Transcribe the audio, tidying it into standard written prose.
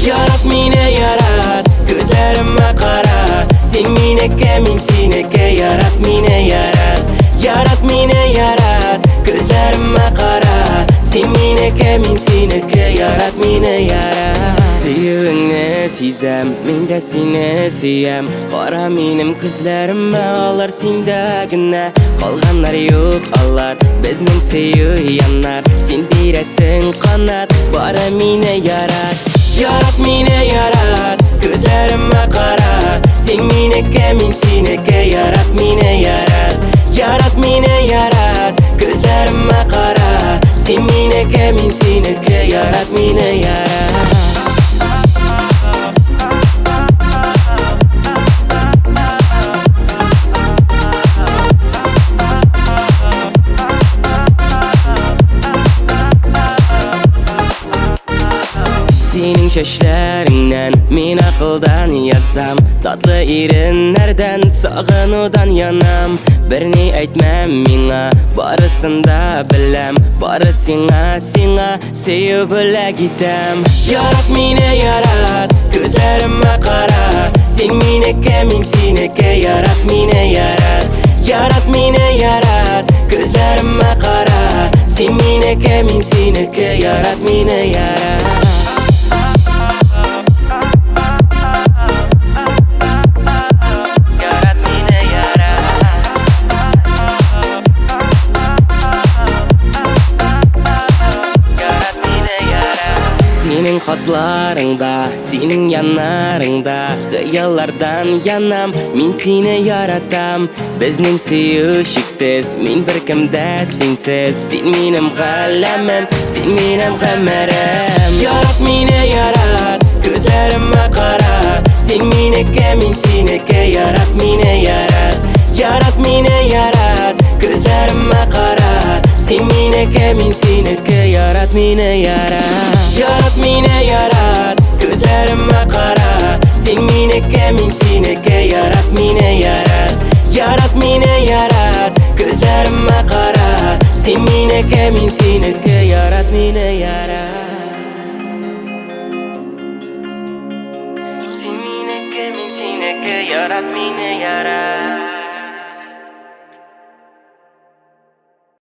Ярат мине, ярат, күзләремә кара. Син минеке, мин синеке, ярат мине, ярат. Ярат мине, ярат, күзләремә кара. Син минеке, мин синеке, ярат мине, ярат. Сөюеңне сизәм, мин дә сине сөям. Кара минем күзләремә, алар синдә генә. Калганнар юк алар, безнең сөю янар. Син бирәсең канат, бары мине ярат. Ярат мине, ярат, күзләремә кара. Син минеке, мин синеке, ярат мине, ярат. Ярат мине, ярат, күзләремә кара. Син минеке, мин синеке, ярат мине, ярат. Синең чәчләреңнән мин акылдан язам, татлы иреннәрдән сагынудан янам. Берни әйтмәм миңа, барысын да беләм, бары сиңа, сиңа сөю бүләк итәм. Ярат мине, ярат, күзләремә кара. Син минеке, мин синеке, ярат мине, ярат. Ярат мине, ярат, күзләремә кара. Син минеке, мин синеке, ярат мине, ярат. Ярат мине, ярат. Ярат мине, ярат. Синең хатларыңда, синең яннарыңда хыяллардан янам, мин сине яратам. Безнең сөю чиксез, мин беркемдә синсез. Син минем галәмем, син минем гомерем. Ярат мине, ярат, күзләремә кара. Син минеке, мин синеке, ярат мине, ярат. Ярат мине, ярат, күзләремә кара. Син минеке, мин синеке, ярат мине, ярат. Ярат мине, ярат, күзләремә кара. Син минеке, мин синеке, ярат мине, ярат. Ярат мине, ярат, күзләремә кара. Син минеке, мин синеке, ярат мине, ярат. Син минеке, мин синеке, ярат мине, ярат.